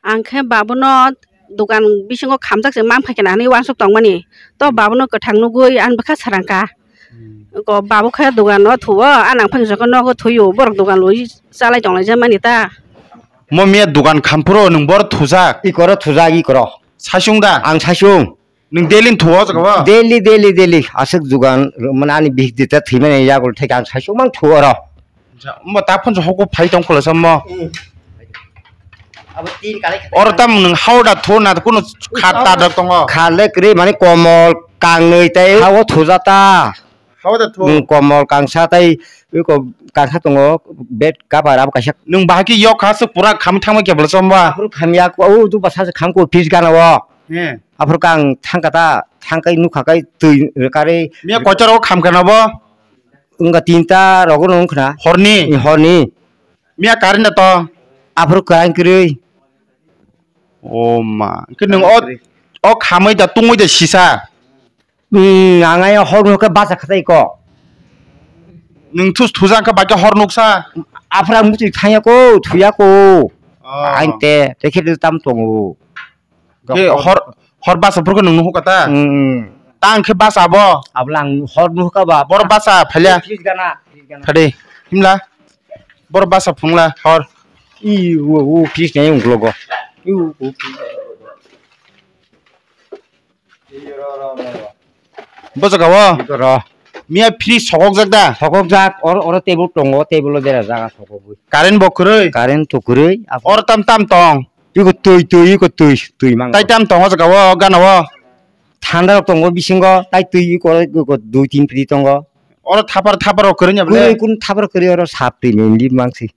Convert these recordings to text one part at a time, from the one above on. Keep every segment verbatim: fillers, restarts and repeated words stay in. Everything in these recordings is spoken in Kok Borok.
Ang khe babuno dogan bisingo khamjak se mang phaikhe na hinwi uansuk tongmani. To babuno kwthang nugwi ani bwkha srangkha. Ko babu khe dogano thuo, a nang phang jokhe nogo thuio, borok dogan loi chalai tonglaijak mani ta. Mo miya dogan khamphuru nwng bor thujak. Ikoro thujak, ikoro. Saichung da? Ang saichung. Nwng daily thuo o jaga o? Daily, daily, daily. Aswk jugan, mane ani bihik dita thwimani yagul thai ang saichung mang thuo oro. Mo ta phunsa hoko phai tong kholo sammo. Abo tin kalai kha. Oro tam nwng hao da thuo na kuno kha ta dok tongo. Kha le kwrwi mane komol kangnwi tei hao thuja ta. Hao da thuo. Nwng komol kangsa tei iko kangsa tongo bed cover abo kaisa. Nwng bahai khe yok kha se pura kham thangma kebla somba. Aphuru khamya ko, o tu basa se kham ko fridge gana o. He. Aphuru kang thangka ta, thangkai nukha kai twi rwkarwi. Miya kochar o kham kana bo? Wngkha tinta rogo no wngkha na. Horni? Horni. Miya current da to? Aphuru current kwrwi. O ma. Hwnkhe nwng o, o khamwi da tungwi da sisa? Hmm, ang ayang hor nukha basa khatai ko. Nwng thus thusa wngkha bai khe hor nuksa? Aphuru ang muchung thangya ko, thuya ko. Oh. Ang te, te khe tam tongo. Khe hor, hor basa phuru khe nwng nuhukha ta? Hmm, hmm. Ta ang khe basa abo? Abla ang hor nuhukha ba. Bor basa phailya? Fridge gana, fridge gana. Thade, himla? Bor basa phungla hor. I, o, o, fridge nai ungklogo. I, o, o, fridge. Bo jaga o? Iko ro. Miya fridge sokokjak da? Sokokjak, oro, oro table tongo, table o berajak a sokogwi. Current bo kwrwi? Current to kwrwi. Oro tam tam tong? Iko twi, twi, iko twi, twi mang. Tai tam tongo jaga o, gana o? Thanda rok tongo bisingo, tai twi iko, iko dui tin fridge tongo. Oro thapar, thapar rok kwrwi nya bole? Kwrwi, kun thapar kwrwi oro sap twi ni lip mangsi.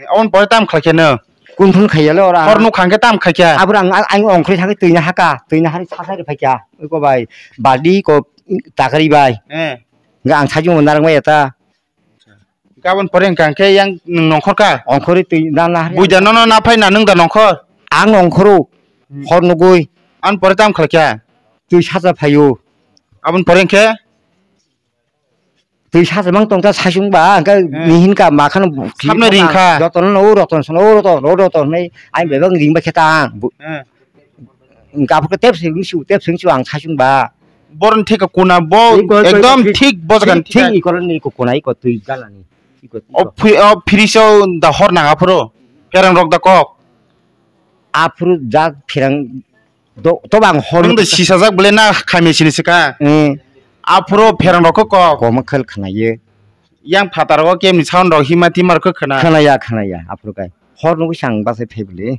Aboni pore tam khlai khe no? Kun phun khaiya le ora. Hor nuk khang khe tam khai kha? Abra ang, ang, ang ongkhorwi thangwi twi na haka, twi na hari sa sai phai kha. Iko bai, badi ko takari bai. Eh. Nga ang sajung narang bai ta. Gabon pore hwnkha khe yang nwng nongkhor kha? Ongkhorwi twi na na hari. Buida nono na phai na nwng da nongkhor? Ang ongkhoro. Hmm. Hor nugwi. Aboni pore tam khlai kha? Twi sacha phaio. Aboni pore hwnkhe? Twi sacha mang tong ta saichung ba, hwnkhe eh. Mihin ka ma khano sabno ring kha. Jotono no, o roton sono, o roton, o roton hinwi, ai bebak ring ba khe ta ang. Bu-, eh. Hwnkhe aphuru tep sing su, tep sing su ang saichung ba. Boroni theka kuna bo, iko, iko, ekdom iko, thik, thik bo jaga ni thik, thik. Iko ni iko kuna, iko twi gana ni. Iko, o iko. Phi-, o fridge o da hor nang aphuru. Pherang rok da kok. Aphuru jak pherang Do, to bang hor. Nwng de sisajak bole na khamya sini sika. Hmm. Aphuru pherang rok kok. Koma khel khnaye. Yang phatar o kemni sound rok hima timar kok khna. Khnaya, khnaya, aphuru kai. Hor nugwi sang bachai phai bole.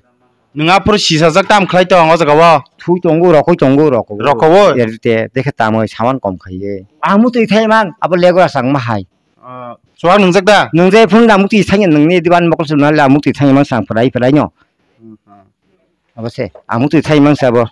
Nwng aphuru sisajak tam khlai tong o jaga o. Thui tongo, rokoi tongo, rokoi. Rokoi. Erite, dekhe tamoi saman kom khaiye. Ang mutwi thai mang, abo legora sang ma hai. Ah, chuwak nwngjak da? Nwngjak phun da mutwi thangya nungni diban mokol sumna la mutwi thangya mang sang prai prai no. Hmm, hmm. Abo se, ang mutwi thai mang sabo.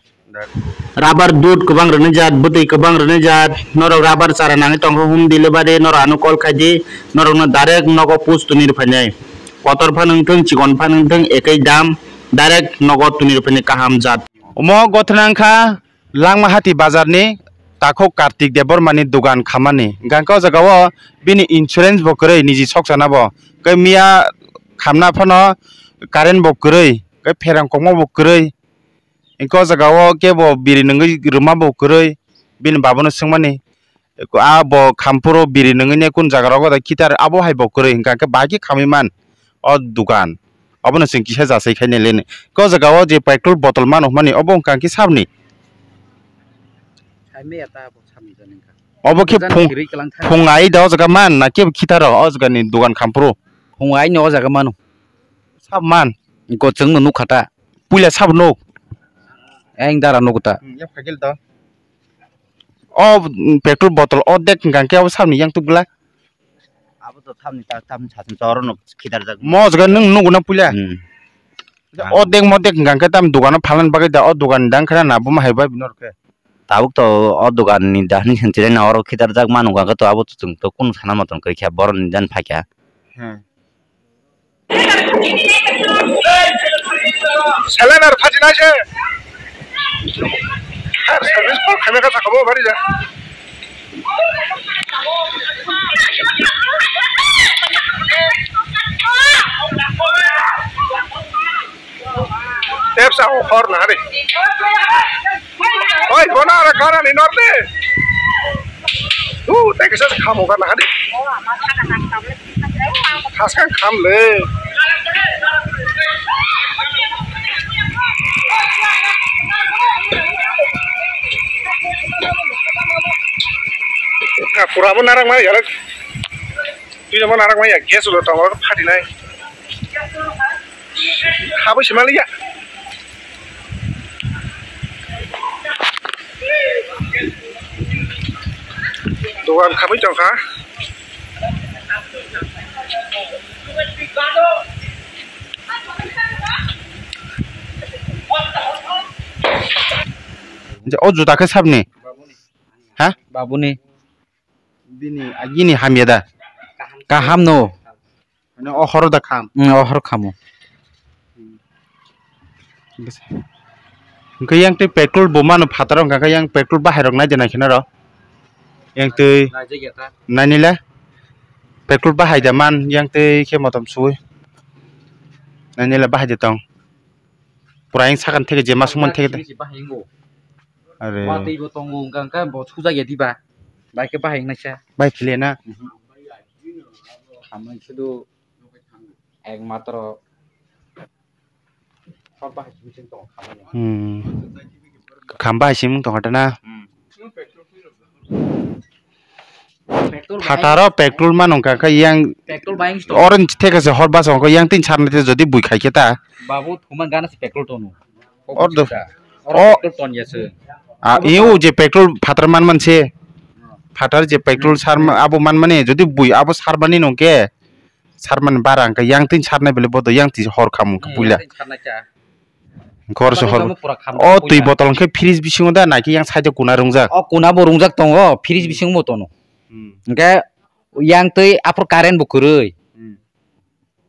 Rubber dud kwbang rwnai jat, bwtwi kwbang rwnai jat, norok rubber chara nangwi tongkha home delivery, norok ano call khai di, norokno direct nogo post twnwi rwphainai. Kotor phano wngthung, chikon phano wngthung, ekai dam, direct nogo twnwi rwphainai kaham jat. Omo gothna wngkha Langmahati bazarni takhuk Kartik Debbarmani dogan khamani. Hwnkhe o jagao bini insurance bo kwrwi, niji soksana bo. Khe miya khamna phano current bo kwrwi. Khe pherang kokma bo kwrwi. Hwnkhe o jaga o kebo biri nungwi rwma bo kwrwi, bini babono swngmani, a bo khamphuru biri nungwi ne kun jaga rogo da khitar abo hai bo kwrwi, hwnkha khe bahai khe khamwi man o dukan. Obono chwng kisa jasai khainai le. Hwnkhe o jaga o je petrol bottle mano hwnmani obo hwnkha khe sabni. Obo khe phung, phung ai da o jaga man na kebo khitaro o jaga ni dukan khamphuru. Phung ai no o jaga mano. Sab man. Hwnkhe o chwngno nukha ta. Puila sabo nuk. Eng dara nuk ta. Hmm, ya phagil to. O, mm, petrol bottle o dek hwnkha khe abo sabni yang tuk glak. Abo to thamni ta, thamni satung choro no khidarjak. Mo jaga nwng nugo na puila. Hmm. O dek mo dek hwnkha khe tam dogano phalna bagwi da o dogan dang khana na buma hai bai bino rwkhe. Tabuk to o dogan ni da hwnwi swnchilai na oro khidarjak manu hwnkha khe to abo to chwng to kunu sana moton kwrwi kha borok ni dan phai kha. Hmm. Selenar phaji nai se. Har service call khaina ka sakabo bari ja. Tep Sa hor na hari. Oi, bona ara gara ni nor de. Tu, te kisa khamu kana hari. Khas kan kham le. Pura bo narang ma yalak. Twi jama narang maya gas ulo tongo phatinai. Habwi se maliya. Dogan khabwi tongkha. O juta khe sabni? Ha? Babuni. Bini agini hamya da? Kaham no. Mane o horo da kham? Mm, o horo khamo. Hwnkhe yang twi petrol bo mano phataro, hwnkha khe yang petrol bahai rok nai de nai kheno ro. Yang twi naijak ya ta. Nainile petrol bahai da man, yang twi khe motom suwi. Nainile bahai de tong. Pura yang sakan theke je masuk man theke de. Bahai ngo. Are. Watwi bo tongo, hwnkha khe bo sujak ya diba? Bai khe bahai wngnaisa. Bai phile na? Mhm. Hamai sudu ekmatro hor bahai simi sing tongo khamani. Hmm. Kham bahai simi tongkha na? Hmm. Petrol bai. Phataro petrol mano hwnkha khe yang petrol bai wngsi tongo. Orange theke se hor basa hwnkha yang tin sarni te jodi bui khai khe ta. Babu thuma gana se petrol tono. Ordo. Oro o petrol ton ya se. A, iyo je petrol phatar man man se. Hmm. Phatar je petrol sar ma-, abo man mani jodi bui abo sar mani nong khe. Sar mani bara hwnkha yang tin sarnai bele bodo yang tin hor khamu hwnkha puila. Yang tin sarnai cha. Hor se hor. Pura khamjak o twi puila. Botol hwnkhe fridge bisingo da naikhe yang side o kuna rungjak. O kuna bo rungjak tongo, fridge bisingo bo tono. Hmm. Hwnkhe yang twi aphuru current bo kwrwi. Hmm.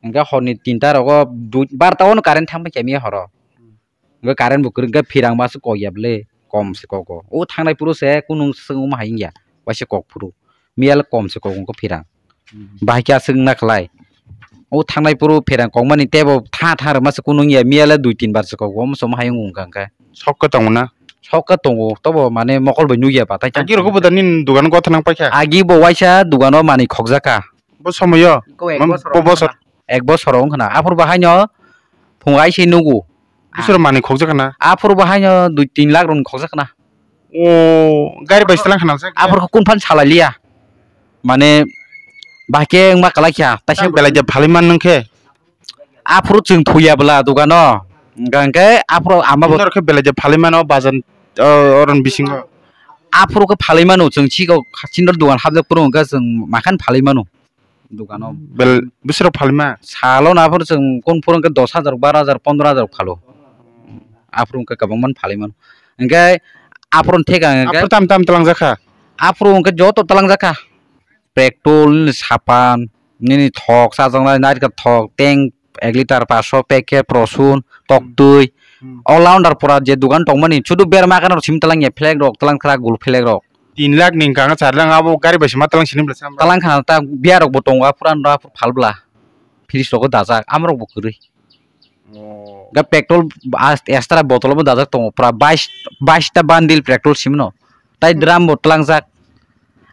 Hwnkhe horni tinta rogo dui, barta ono current thang paikha miya horo. Hmm. Hwnkhe current bo kwrwi hwnkhe phirang ma se kok ya bwle, kom se kok o. O thangnai phuru se kunung swngma hai wngya, waisa kok phuru. Miyale kom se kok wngkha phirang. Hmm. Bahai khe aswk wngna khlai. O thangnai phuru phirang kokmani teibo tha tha rwma se kunung ya, miyale dui tin bar se kok, omo se omo hai wngkha hwnkhe. Sok khe tongo na? Sok khe tongo, tobo mane mokol bai nukya ba, tai agi rokbo da nini dogano gotha nang paikha? Agi bo waisa dogano manwi khokjakha. Bo somoyo? Ko ek bosor bo wngkha bosor na. Ek bosor wngkha na. Aphuru bo haino phungai se nugo. Bosor manwi khokjakha na? Aphuru bo haino dui tin lakh rokni khokjakha na. O gari bai se lang khana se. Aphuru khe kun phan salai liya. Mane bahai khe wngma kwlai kha. Taisa belai de phalwi man nung khe. Aphuru chwng thuya bwla dogano. Hwnkha hwnkhe aphuru ama bo. Norok khe belai de phalwi mano bazan, o, oron bisingo. Aphuru khe phalwi mano chwng chiko chini dogan hapjak phuru hwnkhe chwng makhan phalwi mano. Dogano. Bel, bwswrok phalma? Salo no aphuru chwng kun phuru hwnkhe dos hajar, baro hajar, pondro hajar phalo. Aphuru hwnkhe kwbangma phalwi mano. Hwnkhe aphuru theka hwnkhe. Aphuru tam tam twlangjakha? Aphuru hwnkhe joto twlangjakha. Petrol, nini sapan, nini thok, chajaknai nairikal thok, teng ek litar paso, packet, rosun, toktwi. Hmm. All rounder pura je dogan tongmani, sudu berma kanaro sim twlangya, flag rok, twlang thra gul flag rok. Tin lakh ni hwnkha khe char lakh abo gari bai se ma twlang sini bwla se. Twlang kha ta biya rok bo tongo, aphuru ano aphuru phal bwla. Fridge rogo dajak, amrok bo kwrwi. Oh. Ga petrol as-, extra bottle bo dajak tongo, pura bais, bais ta bundle petrol simno. Tai drum bo tlangjak.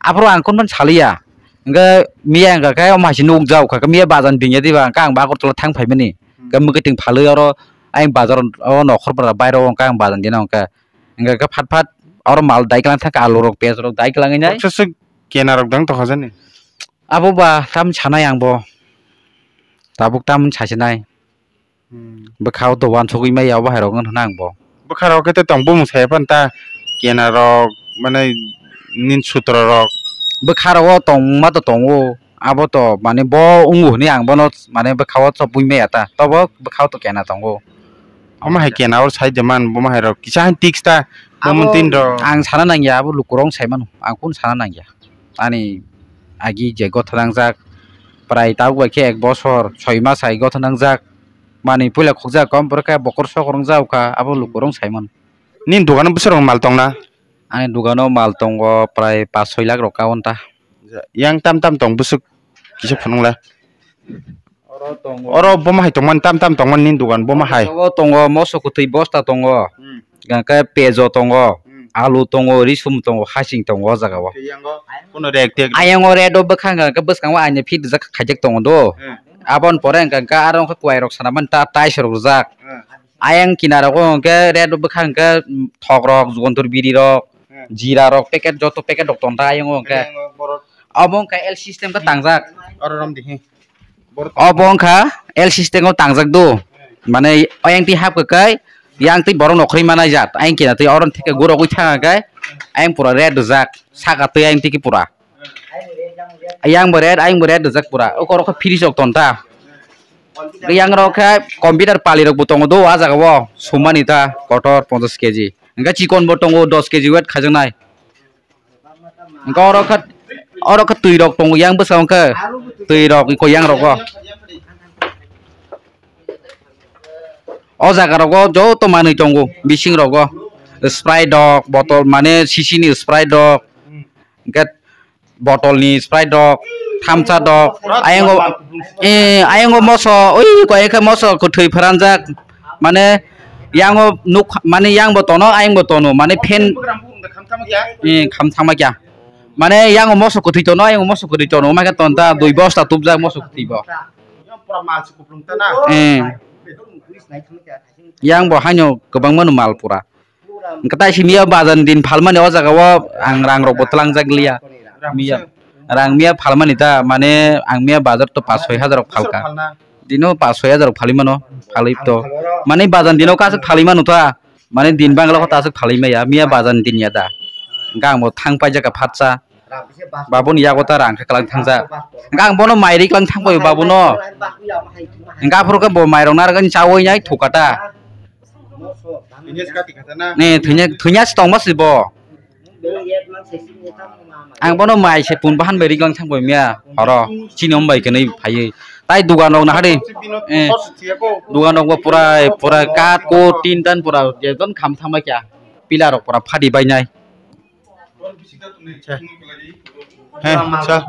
Aphuru ang kunphano saliya. Hwnkhe miya hwnkha khe omo hai se nukjak kha, miya bazar ni dingya diba, hwnkhe ang bo Agartala thang phaimani. Hmm. Hwnkhe mwkhwtwng phalwi oro ayang bazar o nokhor bwra bairo hwnkhe ang bazar ni dina hwnkhe. Hwnkhe khe phat phat oro mal dai kwlang thangkha, alu rok, piyaj rok dai kwlangwi nai. Koksa swk kena rok dang tongkha jani? Abo ba tam sanai ang bo. Tabuk tam sasinai. Hmm. Bwkha o to uansugwi maya obo hai rok wngkha na ang bo. Bwkha rok khe tei tong bumung sai phano ta kena rok mane nin sutro rok. Bwkha rok o tongma to tongo, abo to mane bo wngo hwnwi ang bono mane bwkha o chobwi maya ta, tobo bwkha o to kena tongo. Omo hai kena oro sai de man, bomo hai rok kisa hai tiks ta, bomo tin rok. Ang sana nangya, abo lukurok sai mano, ang kunu sana nangya. Ani agi je gotha nangjak, prai tabuk bai khe ek bosor, soi mas hai gotha nangjak. Mani puila khokjak, kom pore khe bokor sokor wngjak kha, abo lukurok sai mano. Nini dogano bwswk rok mal tong na? Ani dogano mal tongo prai pash soi lakh rok ka on ta. Yang tam tam tong bwswk kisa phunuk le. O Oro boma hai tongmani, tam tam tongmani nini dogan boma hai. Tongo, tongo, moso kwtwi bosta tongo. Hmm. Hwnkhe pejo tongo, Hmm. alu tongo, risum tongo, hasing tongo o jaga o. Khe yango kuno rek tek. Ayang o red o bwkha hwnkhe bwskango aini fit rijak khaijak tongo do. Hmm. Aboni pore hwnkhe aro wngkha kwai rok sana mani ta tais rok rijak. Hmm. Ayang kinaro hwnkhe red o bwkha hwnkhe thok rok, jugontor biri rok, Hmm. jira rok, packet joto packet rok tonta ayang o hwnkhe. Khe yango borok. Obo wngkha L system khe tangjak. Oro rom di, he. Obo wngkha L system o tangjak do. Mane ayang twi hap kai, yang twi borok nokhorwi manai jat. Ayang kina twi oro theke gurogwi thang kai, ayang pura red rijak. Saka twi ayang twi pura. Yang bo red, ayang bo red rijak pura. Oko rok khe fridge rok tonta. Yang rok khe computer pali rok bo tongo do, ah jaga o sumani ta kotor ponchash K G. Hwnkhe chikon bo tongo dos K G weight khaijaknai. Hwnkhe oro khe, oro khe twi rok tongo yang bwskango khe, twi rok iko yang rogo. O jaga rogo joto manwi tongo bising rogo. Sprite rok, botol mane sisini Sprite rok. Hwnkhe botol ni Sprite rok, thamsa rok. Ayang o, eh, ayang o moso, ui, koi khe moso kwthwi pharanjak. Mane, yango nuk, mane, yang bo tono, ayang bo tono, mane, fan, eh, kham thangma kya. Mane, yango moso kwthwi tono, ayang moso kwthwi tono, ma khe ton ta, dui bosta tubjak moso kwthwi bo. Eh. Yang bo haino kwbangma no mal pura. Hwnkhe tai simi o bazar ni din phalmani o jaga o ang rang rok bo twlangjak liya. Miya, rang miya phalmani ta, mane ang miya bazar to pash soi hajar rok phalka. Dino pash soi hajar rok phalwi mano, phalwi to. Mane bazar dino kaisa phalwi mano ta, mane din bangla kho ta aswk phalwi maya, miya bazar din ya da. Hwnkhe ang bo thang paijak kha phatsa. Babuni yago ta rang khe kwlang thangjak. Hwnkhe ang bono mai ri kwlang thang paio babuno. Hwnkhe aphuru khe bo mairok narwkani chawi nai thuka ta. Ne thwnya, thwnya se tongma se bo. Ang bono mai se pun bahan bai ri kwlang thang paimya. Horo chini om bai kwnwi phaiwi. Tai dugan rok nahadi. Eh, dugan rok bo pura, pura kat ko tin tan pura jekdom kham thangma kya. Pila rok pura phadi bainai. He, chal.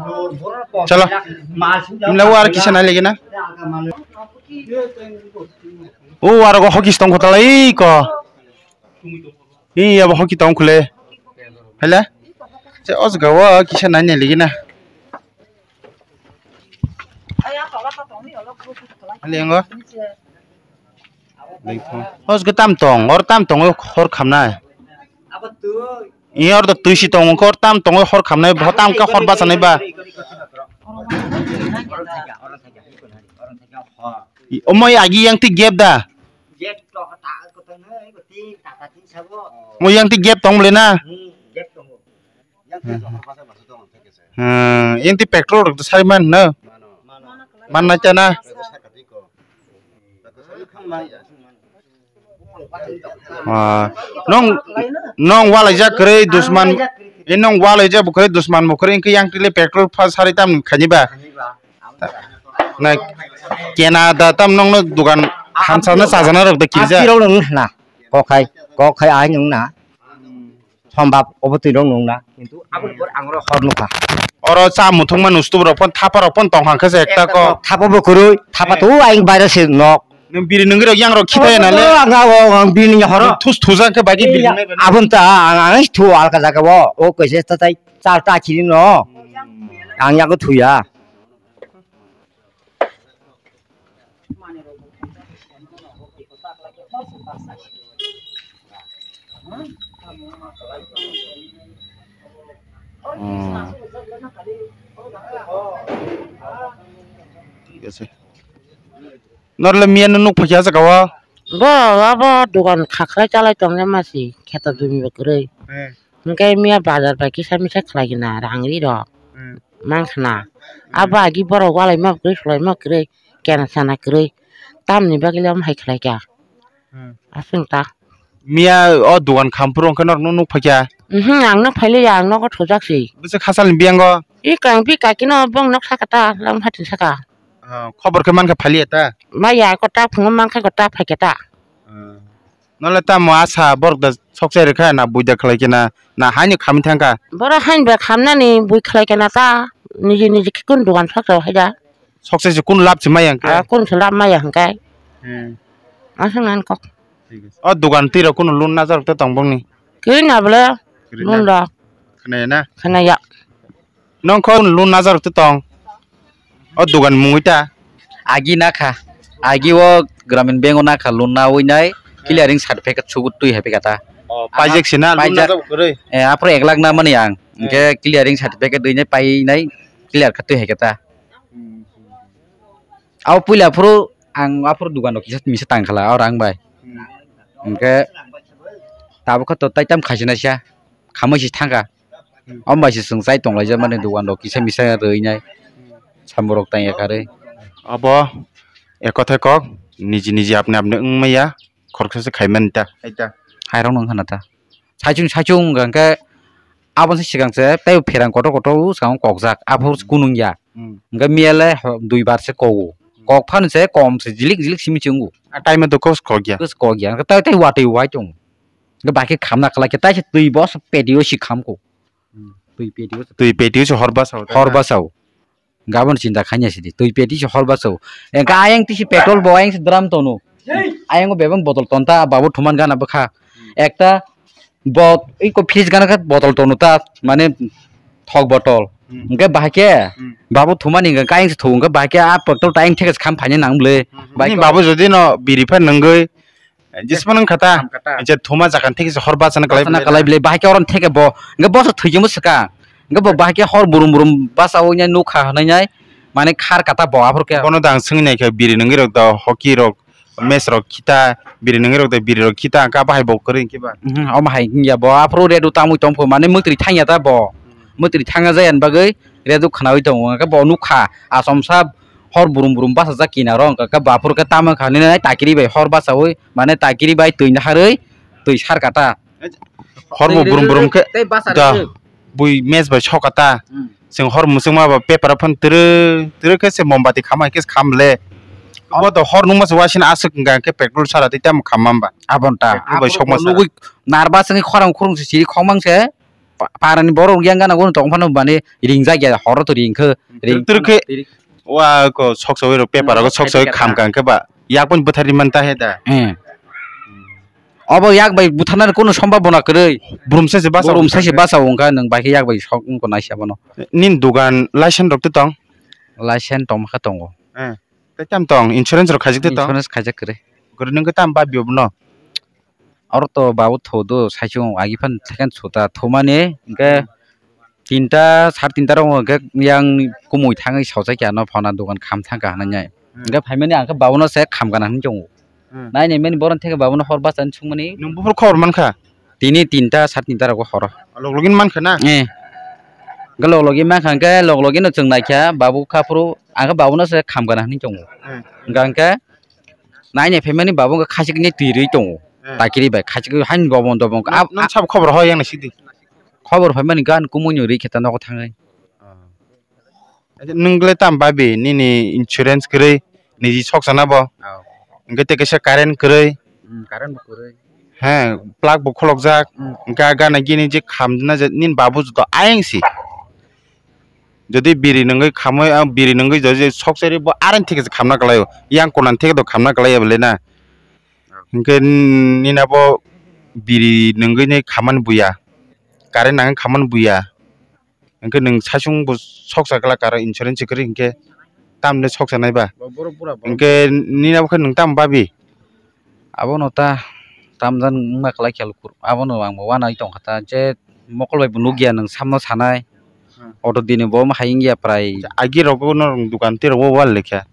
Chalo. Imla o ar kisa nai lagi na. O ar go hoki stong kota lai ko. Hi abo hoki tong khule. Hele. Che o jaga o kisa nai nai lagi na. Hale ngo. Hos go tam tong, or tam tong hor khamnai. Abo twi. Ih, oro to twi si tongo, khe oro tam tongo, hor khamnai, bo tam khe hor bachanai ba. Omo agi yang twi gap da? Omo yang twi gap tong le na? Hmm, yang twi petrol rok to sari man no? Man na cha na? Ah, nong, nong walaijak kwrwi dusman, eh, nong walaijak bo kwrwi dusman bo kwrwi, wngkhe yang twi le petrol pha sari tam khaini ba? Na kena da tam nongno dugan hamsana chajana rok da kirja. Kok hai, kok hai ai nung na. Sombab obo twi rok nung na, kintu aboni pore ang oro hor nukha. Oro cha muthungma nustubrok phon thaparok phon tongkha khe se ekta ko. Thapa bo kwrwi, thapa to aing baire se nok. Nwng biri nungwi rok yang rok khibai na le. Ang, ang, ang bini horo. Thus thusa khe bagi biri nai. Abon ta ang, ang thu alka jaga bo. O kaise ta tai chal ta chini no. Ang yago thuya. Hmm. Thik ase. Norle miya no nuk phakya jaga o? Bo abo dogan khakhlai chalai tongnai masi kheto jumi bo kwrwi. Hmm. Hwnkhe miya bazar bai kisa misa khlai gina rang ri rok. Hmm. Mang khna. Hmm. Abo agi borok walai ma kwrwi, swlai ma kwrwi, kena sana kwrwi. Tamni bagwi le omo hai khlai kha. Hmm. Aswng ta. Miya o dogan khampuru hwnkhe norokno nuk phakya? Mhm, ang nuk phailiya, ang nogo thujak si. Bwswk khachalni biyango? I kang bi kakino bong nok saka ta, lam phatin saka. Ah, khobor khe mankha phailiya ta? Maya ko ta phungo mankha ko ta phaikha ta. Ah. Nole tamo asa borok da sokchai rwkha na buida khlai khe na, na haino khamwi thangkha? Borok haino ba khamnani bui khlai khe na ta, niji niji khe kun dogan sokchao hai da. Sokse se kun lab se maya hwnkhe? Ah, kun se lab maya hwnkhe. Hmm. Aswk nang kok. Thik ase. O dugan twi rok kunu loan najarok te tong bongni? Kiri na bole. Kiri na? Loan rok. Khwnaya na? Khwnaya. Nong kho loan najarok te tong? O dugan mungwi ta? Agi nakha. Agi o Gramin Bank o nakha loan nawi nai clearing certificate sugut twi hai pekata. Oh, paijak sina loan paijak. Najak kwrwi? Eh, aphuru ek lakh na mani ang. Eh. Hwnkhe clearing certificate twi nai pai nai clear kha twi hai kata. Hmm. Abo puila aphuru ang aphuru dugan rok kisa misa tang khala o rang bai. Hmm. Hwnkhe tabuk kha to tai tam khaisina sia khamwi si thangkha. Hmm. Om bai se chwng chai tonglaijak mani dugan rok kisa misa rwinai samung rok tangya karwi. Abo ek kothai kok niji niji apni apni wng maya khoroksa se khaimani ta. Hai ta. Hai rok no wngkha na ta. Saichung saichung wngkha hwnkhe abo se swkang se tei pherang kotor kotor o swkang kokjak aphuru kunung ya. Hmm. Hwnkhe miya le ho-, dui bar se kogo. Kok phano se kom se jilik jilik simi se wngo. A time to kos kok ya. Kos kok ya. Hwnkhe tai tai watwi wai tongo. Hwnkhe bai khe khamna khlai khe tai se twi bo se pedi o si khamko. Hmm. Twi pedi o se. Twi pedi o se hor basa o. Hor basa o. Gabon chinta khanya sidi. Twi pedi se hor basa o. Hwnkhe ayang tisi petrol bo ayang se drum tono. Ayang o bebang botol tonta babu thuman gana bwkha. Ekta Bo iko fridge gana khe botol tono ta, mane thok botol. Hmm. Hwnkhe bahai khe Hmm. Babu thumani hwnkhe kaiyang se thung hwnkhe bahai khe a botol ta ayang theke se kham phaina nang bwle. Hmm. Bahai Ni khe babu jodi no biri phan nungwi, jisma nung khata, Kham khata. Je thuma jagan theke se hor bachana kalai Bachana bwle. Kalai bwle, bahai khe oron theke bo, hwnkhe bo se thwikhe mo swkang. Hwnkhe bo bahai khe hor burum burum bachaui nai nukha hwnwi nai, mane khar kata bo aphuru khe. Bono da ang swngwi nai khe biri nungwi rok da hockey rok. Match rok khita, biri nungwi rok de, biri rok khita, hwnkhe abo hai bo kwrwi hwnkhe ba? Mhm, omo hai wngya bo, aphuru redo tamwi tongphu, mane mwtri thangya ta bo. Hmm. Mwtri thangya jaya ni bagwi redo khwnaui tongo, hwnkhe bo nukha, achomsa hor burum burum bachajak kinaro, hwnkhe bo aphuru khe tamo kha nini takiri bai hor bachaui, mane takiri bai twi naharwi twi sar kata. Hor bo burum burum khe tei basa da rwgwi. Bui match bai soka ta. Hmm. Chwng hor muchungma ba paper o phano twrwk twrwk khe se mombati khama khe se kham le. Obo to hor nungma se wasina aswk hwnkha khe petrol sara tei tamo khamma ba. Abon ta. Petrol bai sokma sara. Nugui narba chwngwi khorang khurung se siri khokmang se pa-, parani borok yang gana gono tong phano bani ringjak ya horo to ring khe. Ring twrwk khe. Wa ko soksa wi rok paper o soksa wi kham kha hwnkhe ba yak boni bwthar ri man ta he da. Hmm. Obo yak bai butharnani kunu sombhabona kwrwi. Burum sai se basa. Burum sai se basa wngkha, nwng bai khe yak bai sok wngkha naisa bono. Nini dugan license rok twi tong? License tong kha tongo. Eh. Tei tam tong insurance rok khaijak twi tong? Insurance khaijak kwrwi. Kwrwi nwng khe tam ba biyo bono? Oro to babu thodo saichung agi phan thaikan suta thumani hwnkhe tinta sar tinta rok hwnkhe yang kumui thangwi sojak ya no phana dugan kham thangkha hwnwi. Hmm. Hwnkhe phaimani ang khe babono se kham gana hinwi tongo. Hmm. Nai nai mani boron theke babono hor bachani sungmani. Nwng buphuru khobor mankha? Tini tinta sar tinta rogo horo. Log login mankha na? Eh. Hwnkhe log login mankha hwnkhe log login no chwng naikha babu kha phuru ang khe babono se kham gana hinwi tongo. Hmm. Hwnkhe nai nai phaimani babu hwnkhe khachikni twi rwi tongo. Hmm. Takiri bai khachikwi hain dobon dobon. Nang sabo khobor hoi yang naisidi. Khobor phaimani gan kumui no rwi khe ta nogo thangwi. Ah. Nwng le tam babi nini insurance kwrwi niji soksa na bo. Oh. Hwnkhe tei kaisa current kwrwi. Hmm, current bo kwrwi. He, plug bo kholokjak. Hmm. Hwnkhe gana gini je khamna je nini babu joto ayang si. Jodi biri nwngwi khamwi, ah, biri nwngwi jodi soksa ri bo arang theke se khamna kwlaio. Yang konan theke do khamna kwlaiya bole na. Oh. Hwnkhe nini abo biri nwngwi ne khamani buya. Current nangwi khamani buya. Hwnkhe nwng saichung bo soksa glak aro insurance kwrwi hwnkhe tamni soksa nai ba? Bo borok bura bo. Hwnkhe nini abo khe nwng tamo babi? Abono ta tamjani wngma kwlai khe abono ang bo uanai tongkha ta je mokol bai bo nukya nwng samno sanai. Hmm. Auto dini bo omo hai wngya prai. Agi rogo no dukan twi rogo wal lekha.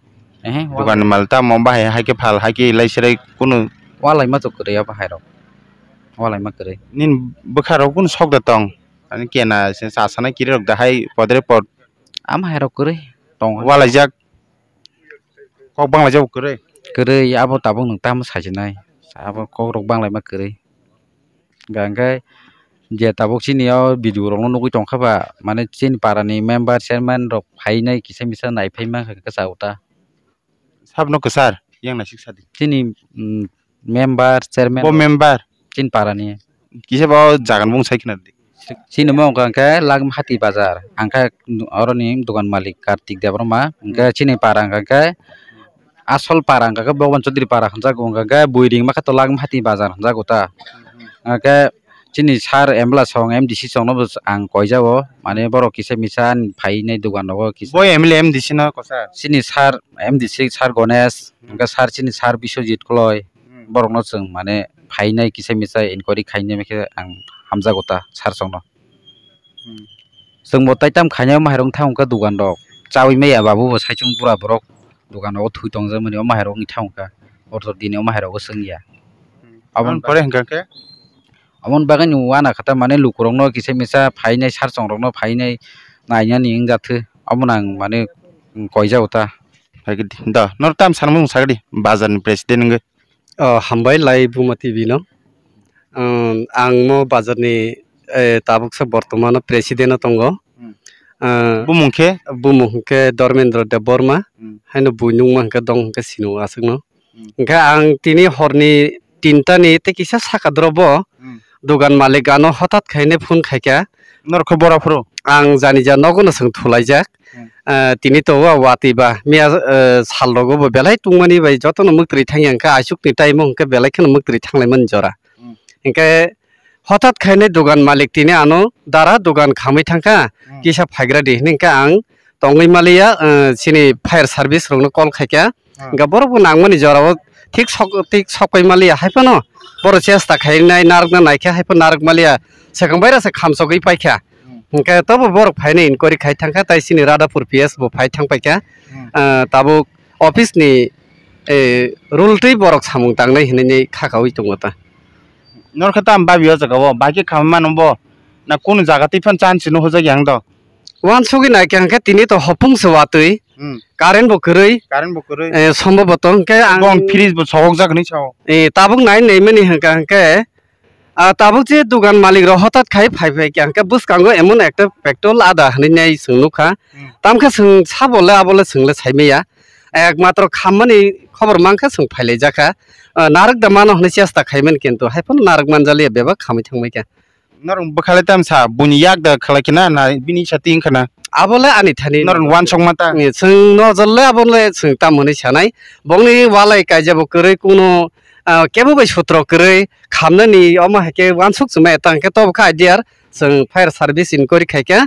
Ehe, dukan ni mal tamo bahai hai khe phal hai khe lai serai kunu. Walai ma to kwrwi abo hai rok. Walai ma kwrwi. Nini bwkha rok kunu sok da tong? Ani kena se sa sanai kiri rok da hai podre pod. Ama hai rok kwrwi tong. Walaijak. Kok banglaijak kwrwi. Kwrwi abo tabuk nwng tamo sajinai. Abo kok rok banglaima kwrwi. Hwnkhe je tabuk chini o video rok no nugwi tongkha ba mane chini para ni member chairman rok phainai kisa misa naiphai mankha kwchao ta. Sabno kwchar yang naisik sadi. Chini, mm, member, chairman. Bo member. Chini para ni. Kisa ba o jaga ni bung sai khna di. Chini mo wngkha khe Lagmhati bazar, ang khe oroni dogan malik Kartik Debbarma, hwnkhe chini para wngkha khe asol para wngkha khe Bhagwan Chaudhary para hwnjago, wngkha khe bui ringma khe to Lagmhati bazar hwnjago ta. Wngkha khe chini sir M L A song M D C song no bo ang koijago, mane borok kisa misa phainai dogan rogo kisa. Bo M L A M D C no kosa? Chini sir M D C sir Ganesh, hwnkhe sir chini sir Biswajit Koloi, borokno chwng mane phainai kisa misa inquiry khainai khe ang hamjago ta sir songno. Hmm. Chwngbo tai tam khainai o mairung thang kha dogan rok. Chawi maya babu bo saichung bura borok dogan rogo thui tongjakmani o mairok wngwi thang kha. Ortho dini o mairok o swngya. Hmm. Aboni pore hwnkha khe? Aboni bagwi ni uana kha ta mane lukurokno kisa misa phainai sir songrokno phainai nainani wngjathwi. Abono ang mane koijago ta. Hai khe da, noro tam sanmung sagdi bazar ni president wngwi. Oh, hambai lai Buma T V no. Um, ang mo bazar ni, eh, tabuk sa bortomano president o tongo. Hmm. Ah, bumung khe? Bumung hwnkhe Dharmendra Debbarma. Hmm. Haino bui nungma hwnkhe dong hwnkhe sino aswkno. Hmm. Hwnkhe ang tini horni tinta ni tei kisa saka drobo, hmm, dogan malik ano hothat khaine phone khaikha. Norok khe bora phuru? Ang jani ja nogo no chwng thulaijak. Hmm. Ah, tini to wa watwi ba miya, eh, sal rogo bo belai tungmani bai jotono mwktwi thangya hwnkhe aswk ni time o hwnkhe belai kheno mwktwi thanglaimani jora. Hmm. Hwnkhe hothat khaine dogan malik tini ano dara dogan khamwi thangkha, hmm, kisa phaigra di hwnwi hwnkhe ang tongwi maliya, eh, chini fire service rokno call khaikha. Hmm. Hwnkhe borok bo nangmani jorao thik sok, thik sokpai maliya, hai phano borok chesta khainai narwkna naikha, hai phano narwk maliya, swkang baira se khamsogwi paikha. Hmm. Hwnkhe tobo borok phainai inquiry khai thangkha, tai chini Radhapur P S bo phai thang paikha. Hmm. Ah, tabuk office ni, eh, rule twi borok samung tangnai hinwi kha kaui tongo ta. Norokhe tam babi o jaga o, bai khe khamwi mano bo, na kunu jaga twi phano chan sino hojak yang do. Wansugwi naikha hwnkhe tini to hopung se watwi. Hmm. Current bo kwrwi. Current bo kwrwi. Eh, somboboto hwnkhe ang bong fridge bo sohokjak hinwi sao. Eh, tabuk nai naimani hwnkha hwnkhe, ah, tabuk je dogan malik rok hothat khai phai phai kha hwnkhe bwskango emon ekta petrol ada hinwi nai chwng nukha. Hmm. Tamkhe chwng sabo le abo le chwng le saimaya. Ekmatro khammani khobor mankha chwng phailaijakha. Ah, narwk da mano hinwi chesta khaimani kintu haiphano narwk manjaliya bebak khamwi thangbaikha. Norok bwkhalai tamsa, buini yak da khalai khna, na bini sa ting khna? Abo le ani thani. Norok wansok ma ta? Ni, chwng nojol le abo le chwng tam hwnwi sanai. Bongni walai kaijabo kwrwi kuno, ah, kebo bai sutro kwrwi khamnani omo hai khe wansuk chuma eta hwnkhe tobo kha idea chwng fire service inquiry khai khe,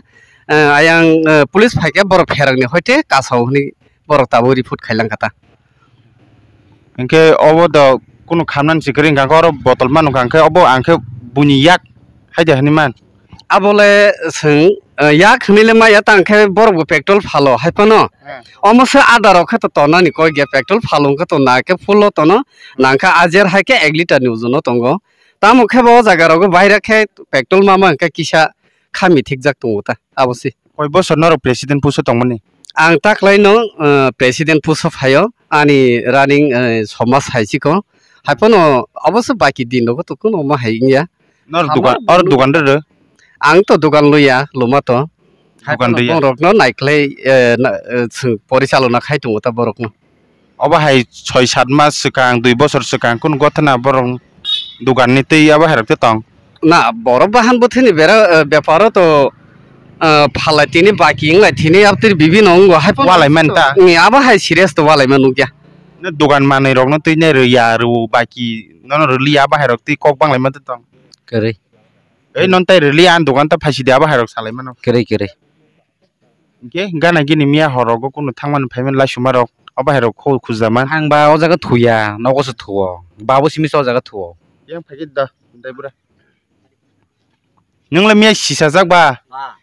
ah, ayang, ah, police phai khe borok pherang ni hoite kasao hwnwi borok tabuk report khailang kha ta. Hinkhe obo do kunu khamnani si kwrwi hwnkha khe oro botol manu hwnkha khe obo ang khe buini yak hai de hinwi man. Abo le chwng, eh, yak hinwi le maya tang khe borok bo petrol phalo hai phano. Hmm. Omo se ada rok khe to tonani koi gya petrol phalo hwnkhe to na khe full o tono nang khe ajer hai khe ek liter ni ujuno tongo. Tamo khe bo o jaga rogo baira khe petrol mama hwnkhe kisa khami thikjak tongo ta abo se. Koi bosor norok president puso tongmani? Ang taklaino, eh, president puso phaio, ani running, eh, somaj hai chiko. Haiphano oboso baki din rogo to kuno ma hai wngya. Nor dukan, or dukan rw? Ang to dukan luya, luma to. Dukan rwya? Borokno naiklai, eh, na, eh, chwng porichalona khai tongo ta borokno. Obo hai soi sat mas swkang, dui bosor swkang kunu gotha na borok dugan ni twi abo hai rok tong. Na, borok bahan bwthwini bera, eh, beparo to, eh, phalai tini baki wnglai tini abtwi bibino wngo hai phano. Walai man ta? Ni abo hai serious to walai man nukya. Na dugan manwi rokno twi nai rwya rw baki nono rwliya abo hai rok twi kok banglai man tong. Kwrwi. Ei non tai rwliya ang dugan ta phaisidi abo hai rok salai mano. Kwrwi kwrwi. Hingke gana gini miya horogo kunu thangmani phaimani laisuma rok obo hai rok kho khujama. Ang ba o jaga thuya, nogo se thuo. Babo simi se o jaga thuo. Yang phaikhe da, dai bura. Nwng le miya sisajak ba? Ba.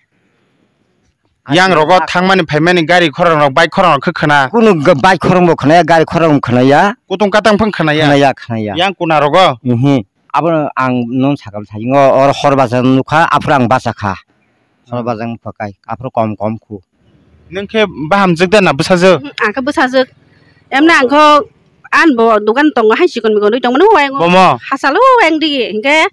Yang rogo thangmani phaimani gari khorang rok, bike khorang rok khe khna. Kunu ga-, bike khorang bo khna ya, gari khorang bo khna ya. Kutung katang phang khna ya? Khna ya, khna ya. Yang kuna rogo? Mhm. Abo ang non sakal saingo, or hor bacha nukha, aphuru ang bacha kha. Salo bajang phakai, aphuru kom kom khu. Nwng khe bahamjwk da na bwsajwk? Ang khe bwsajwk. Emne ang kho an bo dukan tongo, hai chikon mikon rwi tongmani, wayang. Bomo? Hachalo wayang di, hinkhe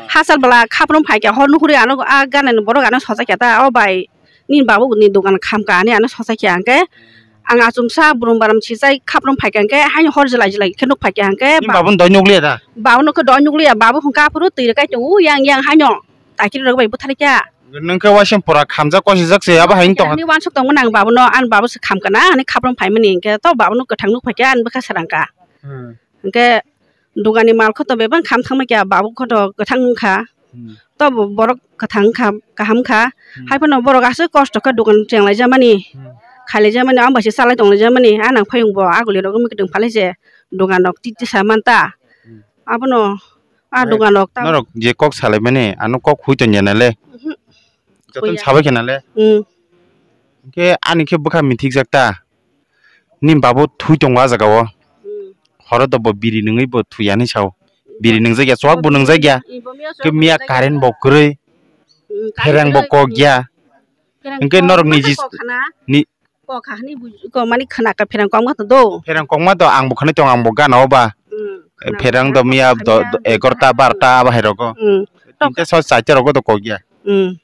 hachal bwla khaprum phaikha, hor nukhuri ano, a ganani borok ano sojakya ta, o bai, nini babu ni dukan khamkha, ani ano sojakya, hinkhe ang achomsa brum baram sijai khaprum phaikha, hinkhe haino hor jwlai jwlai khe nuk phaikha, hinkhe. Nini babu ni doi nukliya da? Babu no khe doi nukliya, babu hinkhe aphuru twi rwkai tongo, yang yang haino. taikiri rok bai bwtharikya. Nwng khe waising pura khamjak kosijak se abo hai wng tong. Ani wansuk tongmani ang babuno, ani babu se khamkana, ani khaprom phaimani, hwnkhe to babuno kwthang nuk phaikha, ani bwkha srangkha. Hmm. Hwnkhe dugani mal khoto bebak kham thangma kya, babu khoto kwthang wngkha. Hmm. To bo-, borok kwthang wngkha, kaham kha. Hmm. Haiphano borok aswk kosto khe dugan chenglaijamani, hmm, khailaijamani, amo bai se chalai tonglaijamani, a nang phai wngbo aguli rok wngwi kwtwng phalai se dugan rok titi sa manta. Hmm. Abono a, eh, dugan rok ta norok je kok salaimani, ano kok hui tongya nale. Mhm. Jotono huya. Sabai khe nale. Hmm. Hwnkhe ani khe bwkha mithikjak ta. Ni babu thui tongo a jaga o. Hmm. Horo do bo biri nungwi bo thwi ani sao. Biri nungjakya, chuak bo nungjakya. Ibo miya chuak bo nungjakya. Khe miya current bo kwrwi. Hmm, current kwrwi. Pherang bo kok ya. Pherang hwnkhe kok norok ma niji kok khana. Ni kok ha hwnwi buj-, kok mani khwna kha pherang kok ma to do. Pherang kok ma to ang bo khwnwi tongo, ang bo gana o ba. Hmm, eh, khwna pherang kha, do miya kok do, khana do ya. Egarota, barota abo hai rogo. Hmm. Tinta so chaita rogo do kok ya. Hmm.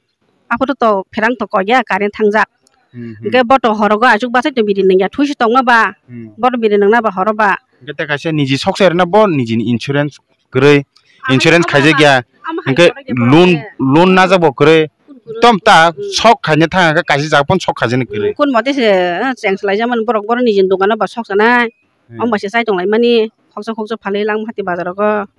Aphuru to pherang to kok ya, current thangjak. Hmm, hmm. Hwnkhe bo to horogo achuk bachai to biri nungya, thuisi tongma ba. Hmm. Bo to biri nungna ba horo ba. Hwnkhe ta kaisa niji sok se rwna bo nijini insurance kwrwi, insurance khaijak ya. Hwnkhe loan, loan najak bo kwrwi. Tom ta sok khaina thang khe kaisa jaga phone sok khaijani kwrwi. Kun mote se, eh, cheng salai jamani borok, borok nijini dogano ba sok sanai. Hmm. Om bai se chai tong lai mani, khoksa khoksa phalwi lang hati bazar rogo.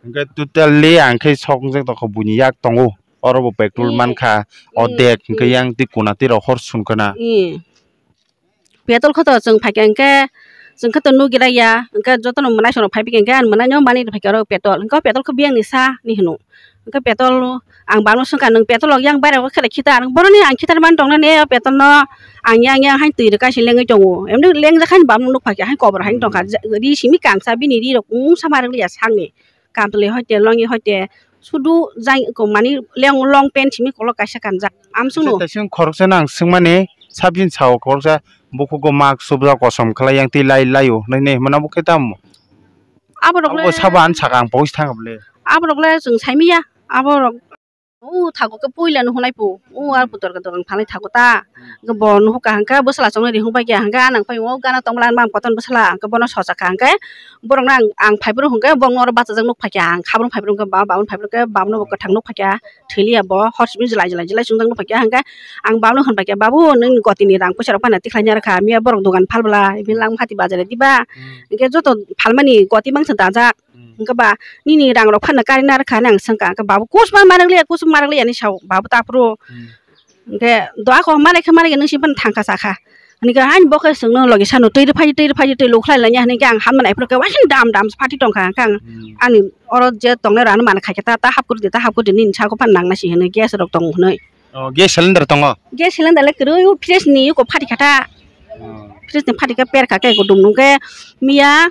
Hwnkhe totally ang khe sok wngjak tongkha buini yak tongo. Oro bo petrol mankha, hmm, odek, hwnkhe yang twi kuna twi rok hor sungkha na. Hmm. Petrol kho to chwng phaikha hwnkhe, chwng khe to nugwi raya, hwnkhe jotono mwnaisong rok phai phikha hwnkhe, ani mwnaino manwi rw phaikha oro petrol. Hwnkhe o petrol khe biyang ni sa ni hwno. Hwnkhe petrol ang bangno swngkha, "Nwng petrol rok yang bairok khe lai khita?" Ang boroni ang khitar man tongna ne o petrol no ang yang yang hain twi rwkha se lengwi tongo. Emni lengjak hain bangno nuk phaikha hain kobor hain tongkha. Ri simi kangsa bini ri rok kung sama rwliya sakni. Kamtwlwi hoite, longi hoite, sudu jang, ko, mani, leng, long pant simi kolok kaisa kanjak. Amsungno. Kaisa taising khoroksa nang swngmani, sabjin sao khoroksa, bukhugo mak subjak kosom khlai yang twi lai laio, nai, nai, hwnmano bo khe tamo? Aborok le sabo ang saka ang pogis thang bole. Aborok le chwng saimiya, aborok. O thago khe puila no hunai pu. O ar putor ka dogan phalai thago ta. Hmm. Hwnkhe bo nuhukha hwnkhe bwsala chongni rihuk bai khe hwnkhe anang pai o gana tongmani mam kotor bwsala hwnkhe bono sochakha hwnkhe borok no ang, ang phaibrwk hwnkhe bo oro bachajak nuk phaikha ang khabrum phaibrwk hwnkhe ba babun phaibrwk khe babun bo kwthang nuk phaikha thwiliya bo hor simi jwlai jwlai jwlai chwngjak nuk phaikha hwnkhe ang babun hwn phaikha babu nwng gotini rang puisa rok phano tikhlai narwkha miya borok dogan phalbwla bini lang hati bazar diba. Hmm. Hwnkhe joto phalmani goti mangsa dajak. Hmm. Hwnkhe ba nini rang rok phano kari narwkha hinwi ang swngkha, hwnkhe babu kusma manwk liya, kusma manwk liya hinwi sao, babu ta aphuru. Hmm. Hwnkhe doa kho manai khe manai khe nwng simi phano thangkha sakha. Hwnkhe hain bo khe chwngno logi sano twi rwphai twi rwphai twi lukhlai lanya hinwi khe ang hamya naiphuru khe uaising dam dam se phati tongkha, hwnkhe ang, hmm, ani oro je tongnai rano mana khaikhe ta, ta hap kwrwdi ta hap kwrwdi nini sako phano nang nasi hinwi gas rok tongo hinwi. Oh, gas cylinder tongo? Gas cylinder le kwrwi o fridge ni eko phati kha ta. Oh. Fridge ni phati khe per kha khe eko dum nung khe miya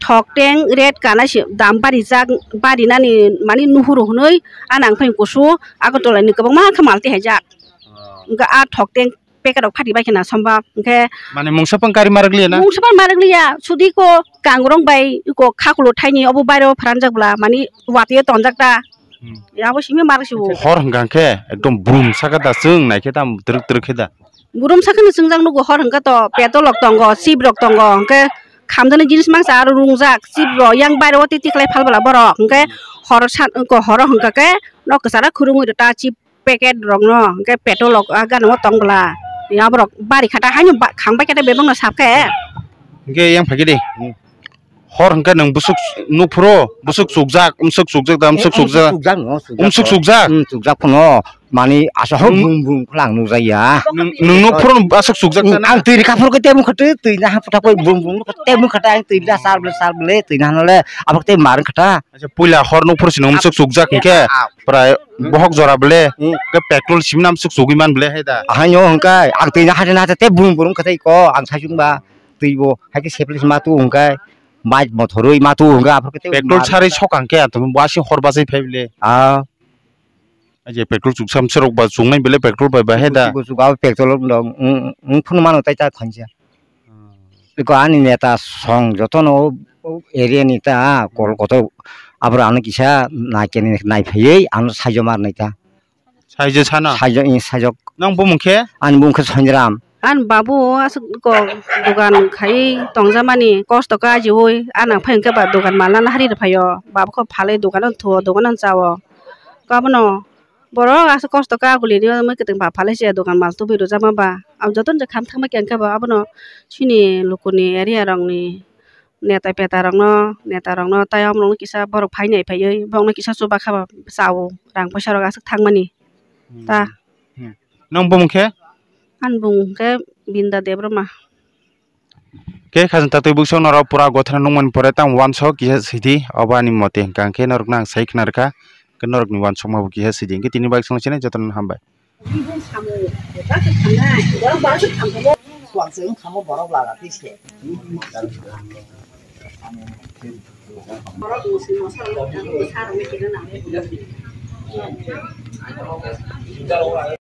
thok teng red kana se dam barijak, barinani mani nuhuru hwnwi, a nang phai kusu Agartala ni kwbangma khe mal twi haijak. Oh. Hwnkhe a thok teng packet rok phati bai khna sombab hwnkhe. Mane mungsa phang kari marak liya na? Mungsa phang marak liya, sudi ko kangrong bai ko khakulo thaini obo bairo pharanjak bwla mani watwi tonjak ta. Hmm. Abo simi marak sibo. Hor hwnkha khe ekdom brum saka da chwng naikhe tam twrwk twrwk khe da. Burum sakhe no chwngjak nugo hor hwnkhe to petrol rok tongo, chip rok tongo, hwnkhe khamjaknai jinis mangsa aro rungjak, chip rok yang bairo o titi khlai phalbwla borok, hwnkhe horo sa-, horo hwnkha khe nok kwcharo khurumwi rwta chip packet rok no, hwnkhe petrol rok a gana o tong bwla, aborok bari kha ta haino ba-, khang bai kha ta bebak no sap khe. Hwnkhe yang phai khe de. Hor hwnkhe nwng bwswk nukphuru, bwswk chukjak, bwswk chukjak da, bwswk chukjak. Chukjak no, chukjak. Bwswk chukjak? Hmm, chukjak phano, mani aswk bum bum khwlang nukjak ya. Nwng, nwng nukphuru aswk chukjak. Hmm, ta na? Ang twi rwkha phuru khe tei mungkha twi, twi na ha phuta koi bum bum tei mungkha ta ang twi da sar bwle, sar bwle, twi na hano le, abo tei mar wngkha ta. Acha, puila hor nukphuru si nwng bwswk chukjak hwnkhe, ah, prai bohok jora bwle, hmm, khe petrol simi na bwswk chugwi man bwle hai da. Ahaino hwnkhe, ang twi na ha na tei bum bum wngkha tei ko, ang sai chwng ba. Twi bo hai khe seplis ma tu hwnkhe, bike mothorwi ma tu hwnkhe, aphuru khe tei petrol sarwi sok ang khe, ato bo aswk hor bachai phai bwle. Ah. Aje petrol chuksam sirok ba chungnai bwle petrol bai ba he da. Chuk, chuk, abo petrol wng, wng, wng phano mano tai ta thansa. Hmm. Eko ani neta song jotono o area ni ta kol kotor aphuru ano kisa nai kene nai phaiwi ano saijo mar nai ta. Saijo sana? Saijo, eh, saijo. Nang bumung khe? Ani bumung khe Sanjiram. Ani babu aswk ko dogan khai tongjamani, kosto khe ajiui, anang phai hwnkhe ba dogan malna hari rwphaio. Babu kho phalwi dogano thuo, dogano chao. Abono Borok aswk kosto kaguli rio mui kwtwng ba phalai se dogan mal tubui rwjak ma ba. Ang jotono je kham thangma khe ang khe bo abono chini lukuni area rokni neta peta rokno, neta rokno tai omo rokno kisa borok phai nai phaiwi bokno kisa chuba kha ba chao rang poisa rok aswk thangmani ta. Hmm. Nang bumung khe? Ani bumung khe Binda Debbarma. Khe khajang tatwi bukso norok pura gothana nukmani pore tamo uansuk kisa sidi, obo ani mote hwnkha hwnkhe norokno ang sai khna rwkha, hwnkhe norokni uansukma bo kisa sidi, hwnkhe tini bai songno sinai jotono hambai.